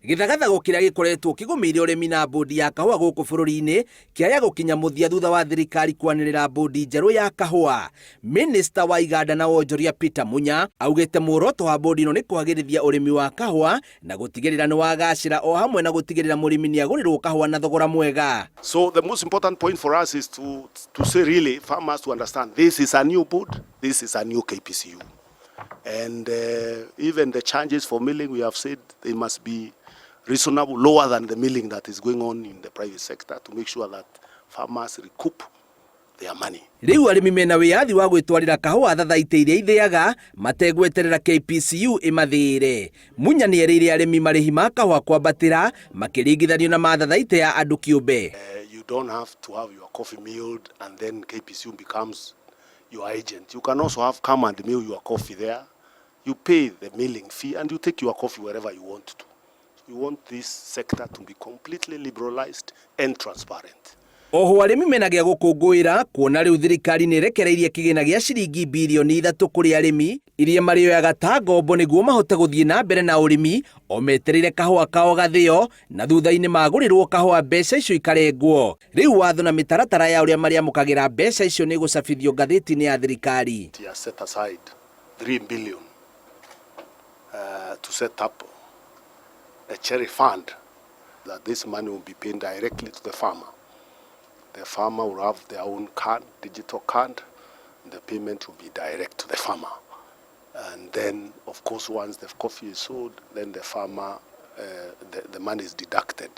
Gĩthagathago kĩrĩa gĩkoretwo kĩgũmĩire ũrĩmi na mbũndi ya kahũa gũkũ bũrũri-inĩ kĩaya gũkinya mũthia thutha wa thirikari kwanĩrĩra mbũndi njerũ ya kahũa. Minista wa iganda na wonjoria Peter Munya augĩte muoroto wa mbũndi ĩno nĩ kwagĩrithia ũrĩmi wa kahũa na gũtigĩrĩra nĩ wagacĩra o hamwe na gũtigĩrĩra mũrĩmi nĩ agũrĩrwo kahũa na thogora mwega. So the most important point for us is to say really farmers to understand this is a new board, this is a new KPCU. And even the charges for milling, we have said they must be reasonable, lower than the milling that is going on in the private sector to make sure that farmers recoup their money. Rĩu arĩmi mena wĩyathi wa gwĩtwarĩra kahũa thathaitĩ iria ithĩaga mategweterera KPCU ĩmathĩĩre. Munya nĩerĩire arĩmi marĩhi ma kahũa kwambatĩra makĩringithanio na ma thathaitĩ ya andũ kĩũmbe. You don't have to have your coffee milled and then KPCU becomes your agent. You can also have come and mill your coffee there. You pay the milling fee and you take your coffee wherever you want to. We want this sector to be completely liberalized and transparent. Oho arĩmi mena gĩa gũkũngũĩra kuona rĩu thirikari nĩ ĩrekereirie kĩgĩna gĩa ciringi birioni 3 kũrĩ arĩmi iria marĩoyaga ta ngombo nĩguo mahote gũthiĩ na mbere na ũrĩmi o metereire kahũa kao gathĩo na thutha-inĩ magũrĩrwo kahũa mbeca icio ikarengwo. Rĩu watho na mĩtaratara ya ũrĩa marĩamũkagĩra mbeca icio nĩ gũcabithio ngathĩti-inĩ ya thirikari. He has set aside 3 billion to set up a cherry fund that this money will be paid directly to the farmer. The farmer will have their own card, digital card, and the payment will be direct to the farmer. And then, of course, once the coffee is sold, then the farmer, the money is deducted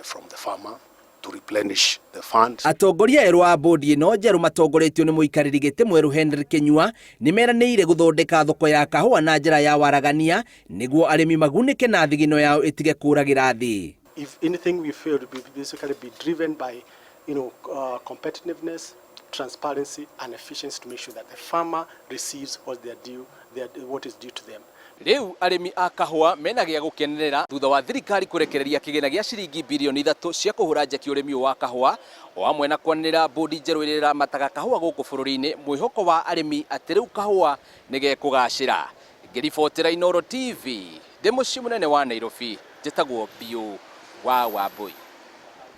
from the farmer to replenish the fund. Atongoria erũ a bodi ĩno njerũ matongoretio nĩ mũikarĩri gĩtĩ mwerũ Henry Kinyua nĩ meranĩire gũthondeka thoko ya kahũa na njĩra ya waragania nĩguo arĩmi magunĩke na thigino yao ĩtige kũragĩra thĩ. If anything we fail to be basically be driven by competitiveness, transparency and efficiency to make sure that the farmer receives what they are due, what is due to them. Rĩu arĩmi a kahũa mena gĩa gũkenerera thutha wa thirikari kũrekereria kĩgĩna gĩa ciringi birioni 3 cia kũhũra njeki ũrĩmi ũyũ wa kahũa o hamwe na kwanĩrĩra bũndi njerũ ĩrĩa ĩramataga kahũa gũkũ bũrũri-inĩ, mwĩhoko wa arĩmi atĩ rĩu kahũa nĩ gekũgacĩra. Ngĩribotera Inooro TV ndĩ mũciĩ mũnene wa Nairobi, njĩtagwo Biũ wa Wambui.